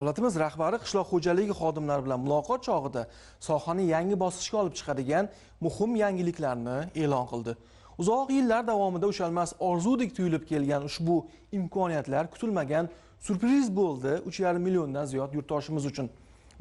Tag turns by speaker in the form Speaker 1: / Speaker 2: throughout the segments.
Speaker 1: Davlatimiz rahbari qishloq xo'jaligi xodimlari bilan muloqot chog'ida sohani yangi bosqichga olib chiqadigan muhim yangiliklarni e'lon qildi. Uzoq yillar davomida ushalmas orzudek tuyulib kelgan ushbu imkoniyatlar kutilmagan syurpriz bo'ldi 3,5 milliondan ziyod yurtdoshimiz uchun.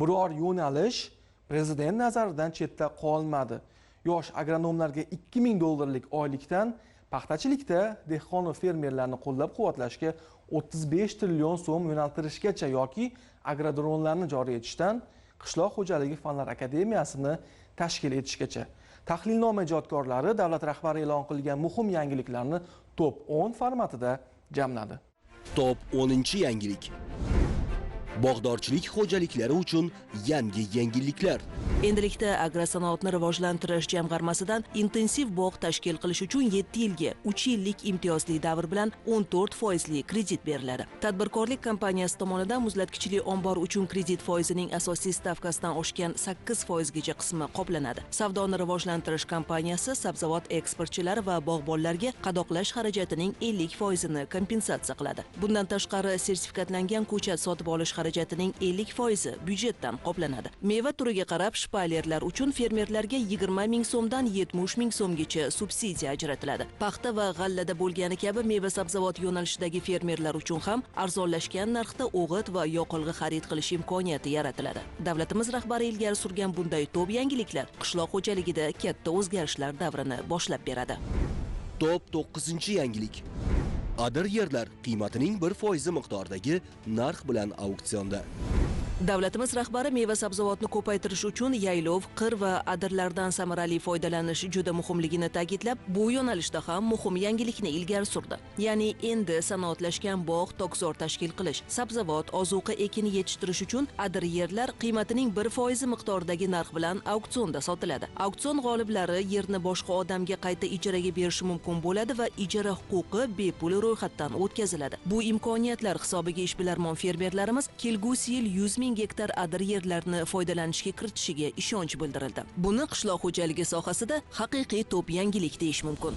Speaker 1: Biror yo'nalish prezident nazaridan chetda qolmadi. Yosh agronomlarga 2000 dollarlik oylikdan paxtachilikda dehqon va fermerlarni qo'llab-quvvatlashga 35 trillion so'm yo'naltirishgacha yoki agrodronlarni joriy etishdan Qishloq xo'jaligi fanlar akademiyasini tashkil etishgacha. Tahlilnoma ijodkorlari davlat rahbari e'lon qilgan muhim yangiliklarni top 10 formatida jamladi.
Speaker 2: Top 10-yangilik. Bog'dorchilik xo'jaliklari uchun yangi yengilliklar.
Speaker 3: Endilikda agrosanoatni rivojlantirish jamg'armasidan intensiv bog' tashkil qilish uchun 7 yilga 3 yillik imtiyozli davr bilan 14% kredit beriladi. Tadbirkorlik kompaniyasi tomonidan muzlatkichli ombor uchun kredit foizining asosiy stavkasidan oshgan 8% gacha qismi qoplanadi. Savdoni rivojlantirish kompaniyasi sabzavot eksportchilari va bog'bonlarga qadoqlash xarajatining 50% kompensatsiya qiladi. Bundan tashqari sertifikatlangan ko'chat sotib olish xarajatining 50% byudjetdan qoplanadi. Meva turiga qarab shpalerlar uchun fermerlarga 20 ming so'mdan 70 ming so'mgacha subsidiya ajratiladi. Paxta va g'allada bo'lgani kabi meva-sabzavot yo'nalishidagi fermerlar uchun ham arzonlashgan narxda o'g'it va yoqilg'i xarid qilish imkoniyati yaratiladi. Davlatimiz rahbari ilgari surgan bunday top yangiliklar qishloq xo'jaligida katta o'zgarishlar davrini boshlab beradi.
Speaker 2: Top 9-yangilik. Adir yerlar qiymatining 1% miqdoridagi narx bilan auksionda.
Speaker 3: Davlatimiz rahbari meva-sabzavotni ko'paytirish uchun yaylov, qir va adirlardan samarali foydalanish juda muhimligini ta'kidlab, bu yo'nalishda ham muhim yangilikni ilgari surdi. Ya'ni endi sanoatlashgan bog', tokzor tashkil qilish, sabzavot, ozuqa ekini yetishtirish uchun adir yerlar qiymatining 1% miqdoridagi narx bilan auksionda sotiladi. Auksion g'oliblari yerni boshqa odamga qayta ijaraga berishi mumkin bo'ladi va ijara huquqi bepul ro'yxatdan o'tkaziladi. Bu imkoniyatlar hisobiga ishbilarmon fermerlarimiz kelgusi yil 100 ming gektar adir yerlarni foydalanishga kiritishiga ishonch bildirildi. Buni qishloq xo'jaligi sohasida haqiqiy top yangilik deyish mumkin.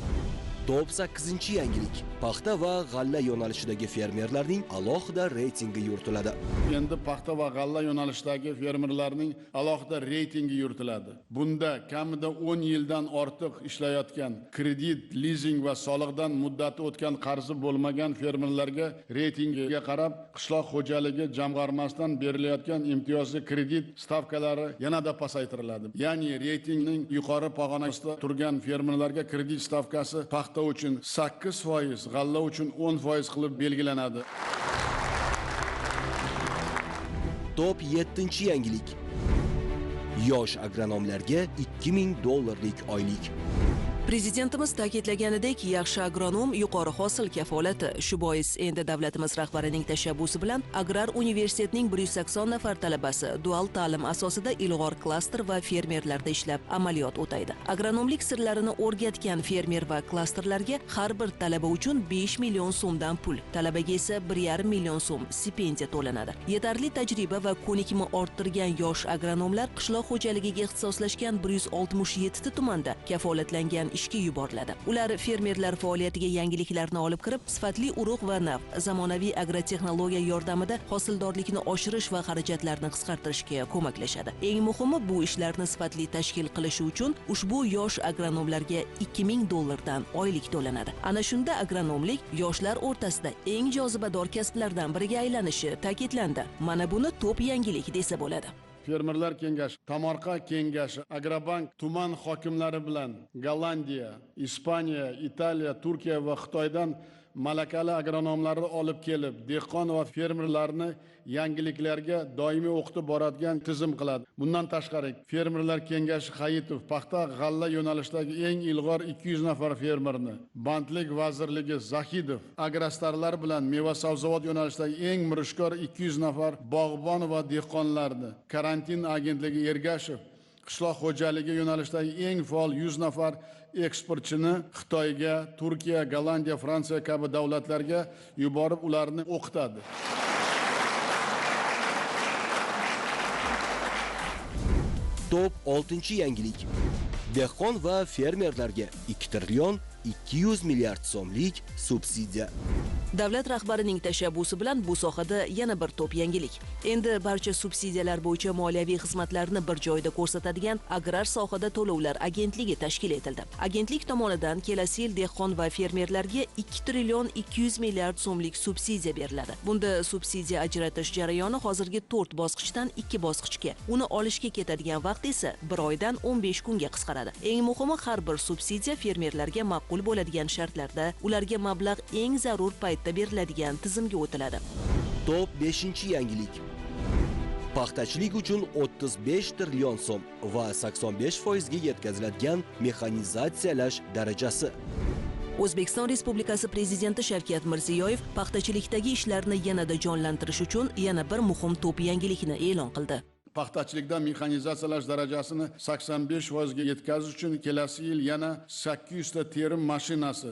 Speaker 2: Top 8-yangilik. Paxta va g'alla yo'nalishidagi fermerlarning alohida reytingi yuritiladi.
Speaker 4: Endi paxta va g'alla yo'nalishidagi fermerlarning alohida reytingi yuritiladi. Bunda kamida 10 yildan ortiq ishlayotgan, kredit, lizing va soliqdan muddati o'tgan qarzi bo'lmagan fermerlarga reytingiga qarab qishloq xo'jaligi jamg'armasidan berilayotgan imtiyozli kredit stavkalari yanada pasaytiriladi. Ya'ni reytingning yuqori pog'onasida turgan fermerlarga kredit stavkasi paxta uchun 8%, g'alla uchun 10% qilib belgilanadi.
Speaker 2: Top 7-yangilik. Yosh agronomlarga 2000 dollarlik oylik.
Speaker 3: Prezidentimiz ta'kidlaganidek, yaxshi agronom yuqori hosil kafolati. Shu bois endi davlatimiz rahbarining tashabbusi bilan Agrar universitetning 180 nafar talabasi dual ta'lim asosida ilg'or klaster va fermerlarda ishlab amaliyot o'taydi. Agronomlik sirlarini o'rgatgan fermer va klasterlarga har bir talaba uchun 5 million so'mdan pul, talabaga esa 1,5 million so'm stipendiya to'lanadi. Yetarli tajriba va ko'nikma orttirgan yosh agronomlar qishloq xo'jaligiga ixtisoslashgan 167 ta tumanda kafolatlangan ishga yuboriladi. Ular fermerlar faoliyatiga yangiliklarni olib kirib, sifatli urug' va nav, zamonaviy agrotexnologiya yordamida hosildorlikni oshirish va xarajatlarni qisqartirishga ko'maklashadi. Eng muhimi, bu ishlarni sifatli tashkil qilish uchun ushbu yosh agronomlarga 2000 dollardan oylik to'lanadi. Ana shunda agronomlik yoshlar o'rtasida eng jozibador kasblardan biriga aylanishi ta'kidlandi. Mana buni top yangilik desa bo'ladi.
Speaker 4: Fermerlar kengashi, Tomorqa kengashi, Agrobank tuman hokimlari bilan Gollandiya, Ispaniya, Italiya, Turkiya va Xitoydan malakali agronomlarni olib kelib, dehqon va fermerlarni yangiliklarga doimiy o'qitib boradigan tizim qiladi. Bundan tashqari, Fermerlar kengashi Hayitov paxta g'alla yo'nalishidagi eng ilg'or 200 nafar fermerni, Bandlik vazirligi Zahidov agrostarlar bilan meva-sabzavot yo'nalishidagi eng mirishkor 200 nafar bog'bon va dehqonlarni, Karantin agentligi Ergashev qishloq xo'jaligi yo'nalishidagi eng faol 100 nafar eksportchini Xitoyga, Turkiya, Gollandiya, Fransiya kabi davlatlarga yuborib, ularni o'qitadi.
Speaker 2: Top 6-yangilik. Dehqon va fermerlarga 2 trillion 200 milliard so'mlik subsidiya.
Speaker 3: Davlat rahbarining tashabbusi bilan bu sohada yana bir to'p yangilik. Endi barcha subsidiyalar bo'yicha moliyaviy xizmatlarni bir joyda ko'rsatadigan Agrar sohada to'lovlar agentligi tashkil etildi. Agentlik tomonidan kelasi yil dehqon va fermerlarga 2 trillion 200 milliard so'mlik subsidiya beriladi. Bunda subsidiya ajratish jarayoni hozirgi 4 bosqichdan 2 bosqichga, uni olishga ketadigan vaqt esa 1 oydan 15 kunga qisqaradi. Eng muhimi, har bir subsidiya fermerlarga ma'qul bo'ladigan shartlarda, ularga mablag' eng zarur paytda beriladigan tizimga o'tiladi.
Speaker 2: Top 5-yangilik. Paxtachilik uchun 35 trillion so'm va 85% ga yetkaziladigan mexanizatsiyalash darajasi.
Speaker 3: O'zbekiston Respublikasi Prezidenti Shavkat Mirziyoyev paxtachilikdagi ishlarni yanada jonlantirish uchun yana bir muhim to'p yangilikni e'lon qildi.
Speaker 4: Paxtachilikda mexanizatsiyalash darajasini 85% ga yetkazish uchun kelasi yil yana 800 ta terim mashinasi,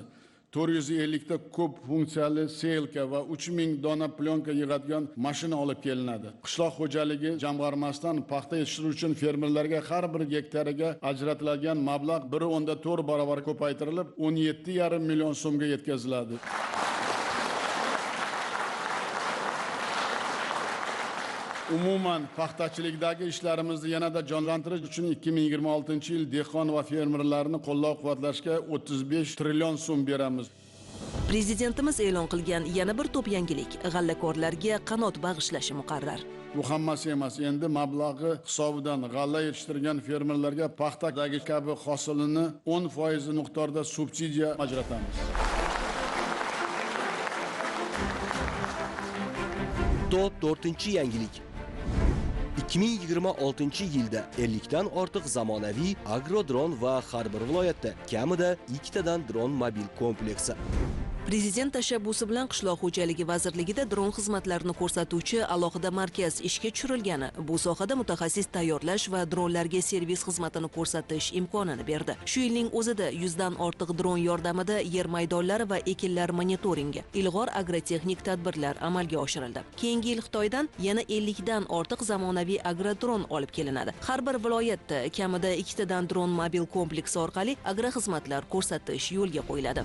Speaker 4: 450 ta ko'p funksiyali selka va 3000 dona plyonka yig'adigan mashina olib kelinadi. Qishloq xo'jaligi jamg'armasidan paxta yetishtirish uchun fermerlarga har bir gektariga ajratiladigan mablag' 1.4 barobar ko'paytirilib, 17,5 million so'mga yetkaziladi. Umuman paxtachilikdagi ishlarimizni yanada jonlantirish uchun 2026-yil dehqon va fermerlarni qo'llab-quvvatlashga 35 trillion so'm beramiz.
Speaker 3: Prezidentimiz e'lon qilgan yana bir to'p yangilik g'allakorlarga qanot bag'ishlashi muqarrar.
Speaker 4: Bu hammasi emas, endi mablag'i hisobidan g'alla yetishtirgan fermerlarga paxtadagi kabi hosilini 10% miqdorda subsidiya ajratamiz.
Speaker 2: Top 4-yangilik. 2026-yilda 50 dan ortiq zamonaviy agrodron va har bir viloyatda kamida 2 tadan dron mobil kompleksi.
Speaker 3: Prezident tashabbusi bilan Qishloq xo'jaligi vazirligida dron xizmatlarini ko'rsatuvchi alohida markaz ishga tushirilgani, bu sohada mutaxassis tayyorlash va dronlarga servis xizmatini ko'rsatish imkonini berdi. Shu yilning o'zida 100 dan ortiq dron yordamida yer maydonlari va ekinlar monitoringi, ilg'or agrotexnik tadbirlar amalga oshirildi. Keyingi yil Xitoydan yana 50 dan ortiq zamonaviy agrodron olib kelinadi. Har bir viloyatda kamida 2 tadan dron mobil kompleksi orqali agroxizmatlar ko'rsatish yo'lga qo'yiladi.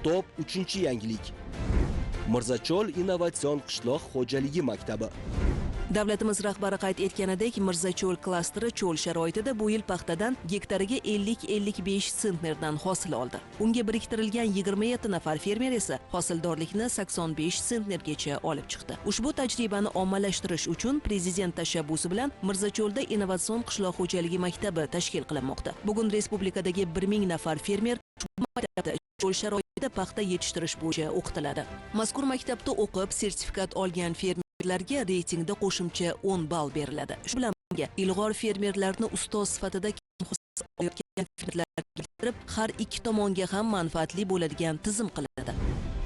Speaker 2: Top 3-yangilik. Mirzacho'l innovatsion qishloq xo'jaligi maktabi.
Speaker 3: Davlatimiz rahbari qayd etganidek, Mirzacho'l klasteri cho'l sharoitida bu yil paxtadan gektariga 50-55 sentnerdan hosil oldi. Unga biriktirilgan 27 nafar fermer esa hosildorlikni 85 sentnergacha olib chiqdi. Ushbu tajribani ommalashtirish uchun prezident tashabbusi bilan Mirzacho'lda innovatsion qishloq xo'jaligi maktabi tashkil qilinmoqda. Bugun respublikadagi 1000 nafar fermer maktabda cho'l sharoitida paxta yetishtirish bo'yicha o'qitiladi. Mazkur maktabda o'qib sertifikat olgan fermerlarga reytingda qo'shimcha 10 ball beriladi. Shu bilan birga ilg'or fermerlarni ustoz sifatida keltirib, har ikki tomonga ham manfaatli bo'ladigan tizim qilinadi.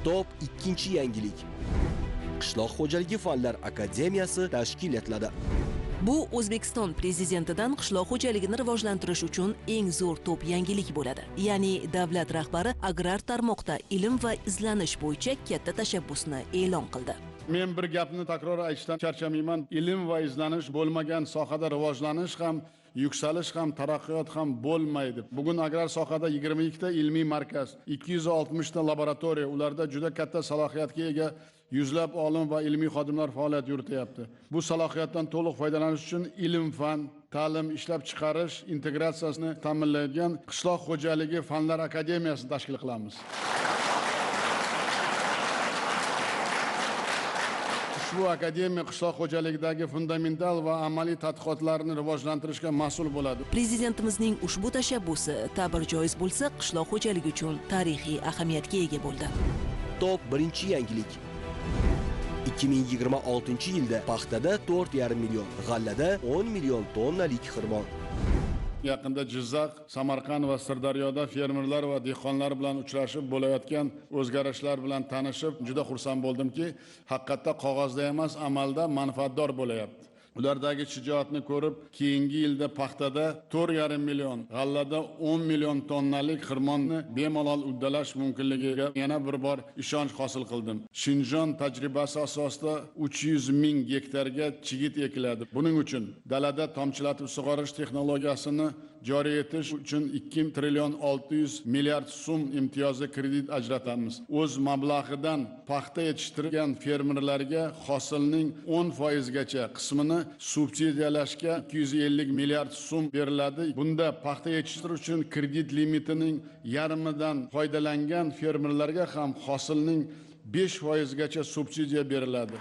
Speaker 2: Top 2-yangilik. Qishloq xo'jaligi fanlar akademiyasi tashkil etiladi.
Speaker 3: Bu O'zbekiston prezidentidan qishloq xo'jaligini rivojlantirish uchun eng zo'r to'p yangilik bo'ladi. Ya'ni davlat rahbari agrar tarmoqda ilm va izlanish bo'yicha katta tashabbusni e'lon qildi.
Speaker 4: Men bir gapni takror aytishdan charchamayman. Ilm va izlanish bo'lmagan sohada rivojlanish ham, yuksalish ham, taraqqiyot ham bo'lmaydi. Bugun agrar sohada 22 ta ilmiy markaz, 260 ta laboratoriya, ularda juda katta salohiyatga ega yuzlab olim va ilmiy xodimlar faoliyat yurityapti. Bu salohiyatdan to'liq foydalanish uchun ilm, fan, ta'lim, ishlab chiqarish integratsiyasini ta'minlaydigan Qishloq xo'jaligi fanlar akademiyasini tashkil qilamiz. Ushbu akademiya qishloq xo'jaligidagi fundamental va amaliy tadqiqotlarni rivojlantirishga mas'ul bo'ladi.
Speaker 3: Prezidentimizning ushbu tashabbusi ta'bir joiz bo'lsa, qishloq xo'jaligi uchun tarixiy ahamiyatga ega bo'ldi.
Speaker 2: Top 1-yangilik. 2026-yilda paxtada 4,5 million, g'allada 10 million tonnalik xirmon.
Speaker 4: Yaqinda Jizzax, Samarqand va Sirdaryoda fermerlar va dehqonlar bilan uchrashib, bo'layotgan o'zgarishlar bilan tanishib, juda xursand bo'ldimki, haqiqatda qog'ozda emas, amalda manfaatdor bo'layapti. Ulardagi shijoatni ko'rib, keyingi yilda paxtada 4,5 million, g'allada 10 million tonnalik xirmonni bemalol uddalash mumkinligiga yana bir bor ishonch hosil qildim. Shinjon tajribasi asosida 300 ming gektarga chigit ekiladi. Buning uchun dalada tomchilatib sug'orish texnologiyasini joriy etish uchun 2 trillion 600 milliard so'm imtiyozli kredit ajratamiz. O'z mablag'idan paxta yetishtirgan fermerlarga hosilning 10% gacha qismini subsidiyalashga 250 milliard so'm beriladi. Bunda paxta yetishtirish uchun kredit limitining yarmidan foydalangan fermerlarga ham hosilning 5% gacha subsidiya beriladi.